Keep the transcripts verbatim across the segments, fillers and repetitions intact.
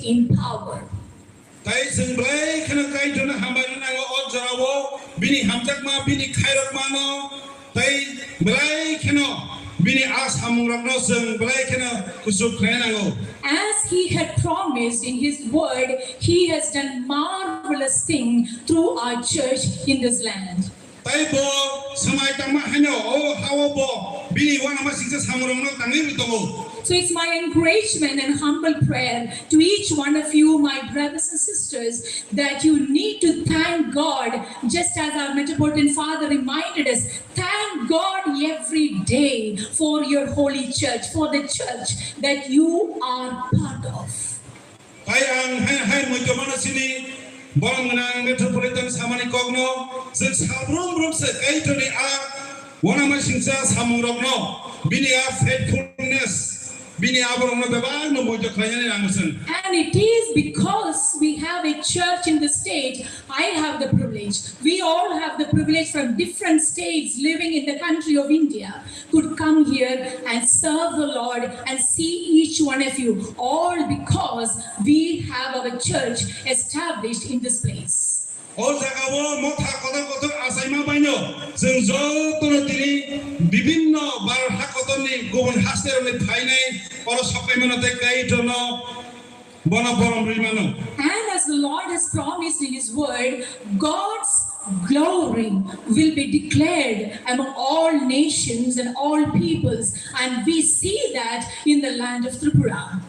in power. Tai chwng belai kheno Kaitorno hambai rwna nango o jorao, bini hamjakma, bini khairokmano, tai belai kheno bini a samungrokno chwng belai kheno kuchuk khlai nango. As he had promised in his word, he has done marvelous thing through our church in this land. Tai bo swmai tangma haino o hao bo bini uanama singcha samungrokno tangwi tongo. So it's my encouragement and humble prayer to each one of you, my brothers and sisters, that you need to thank God, just as our Metropolitan Father reminded us, thank God every day for your holy church, for the church that you are part of. Tai ang hai, hai muitomano sini borom gwnang Metropolitan samani kokno, chwng sabrum brum se Kaitorni a uanama singcha samungrokno, bini a faithfulness, bini aborokno bebakno muitu khlainani ang chwng. And it is because we have a church in the state, I have the privilege. We all have the privilege from different states living in the country of India could come here and serve the Lord and see each one of you, all because we have our church established in this place. O jagao motha kotor kotor achaima baino chwng jotono tini bibinno Bharat ha kotorni gubun hasterokni phainai oro sokpaimano tei Kaitorno bono borom rwi mano. And as the Lord has promised in His word, God's glory will be declared among all nations and all peoples, and we see that in the land of Tripura.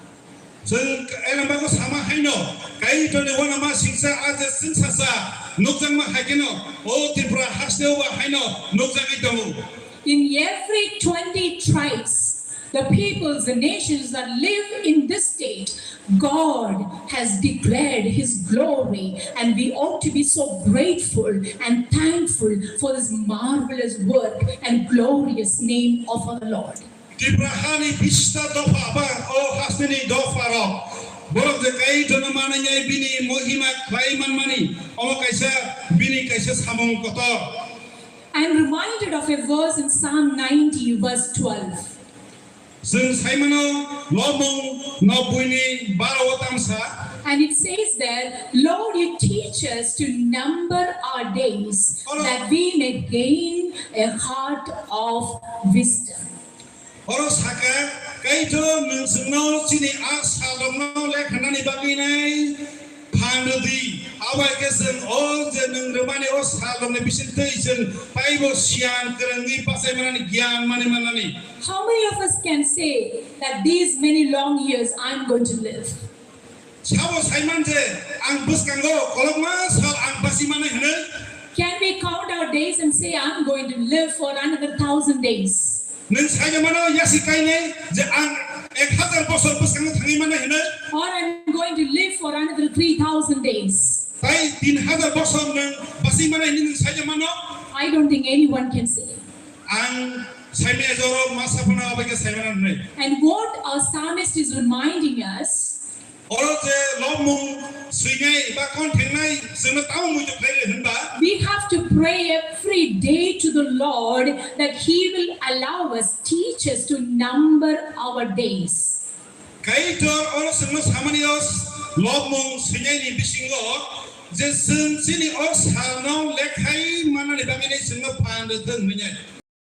Chwng elembako sama haino, Kaitorni uanama singcha a je chwng sacha nukjakma hai kheno, o Tripura hasteo ba haino nukjagwi tongo. In every twenty tribes, the peoples, the nations that live in this state, God has declared His glory, and we ought to be so grateful and thankful for this marvelous work and glorious name of our Lord. Tripura hani bisista dopha ba o hasteni dopharok borok je Kaitorno manwi bini mohima khlai manmani, omo kaisa bini kaisa samung kotor. I am reminded of a verse in Psalm ninety, verse twelve. Chwng saimano Lobmung nobbui ni baro o tamsa. And it says there, "Lord, you teach us to number our days, that we may gain a heart of wisdom." Oro saka, Kaitor nwng chwngno chini a salrokno lekhanani bagwi nai phan rwdi. Abo hai khe chwng o je nwng rwmani o salrokni bisingtwi chwng taibo siyan kwrwngwi bachai manani giyan manwi mannani. How many of us can say that these many long years I'm going to live? Sabo saiman je ang bwskango kolokma sal ang basi manai hwnwi? Can we count our days and say, "I'm going to live for another thousand days"? Nwng saimano yasi kainai je ang ek hazar bosor bwskango thangwi manai hwnwi? Or, "I'm going to live for another three thousand days"? Tai tin hazar bosor nwng basi manai hwnwi nwng saimano? I don't think anyone can say. Ang saimaya joro masa phano abai khe saimano hwnwi. And what our psalmist is reminding us, oro je lobmung swinai ba konthengnai chwngno tamo muitu khlai rw hwnba? We have to pray every day to the Lord that He will allow us, teach us to number our days. Kaitor oro chwngno samani o lobmung swinaini bisingo je chwng chini o salno lekhai manani bagwi chwngno phan rwthwng hwnwi.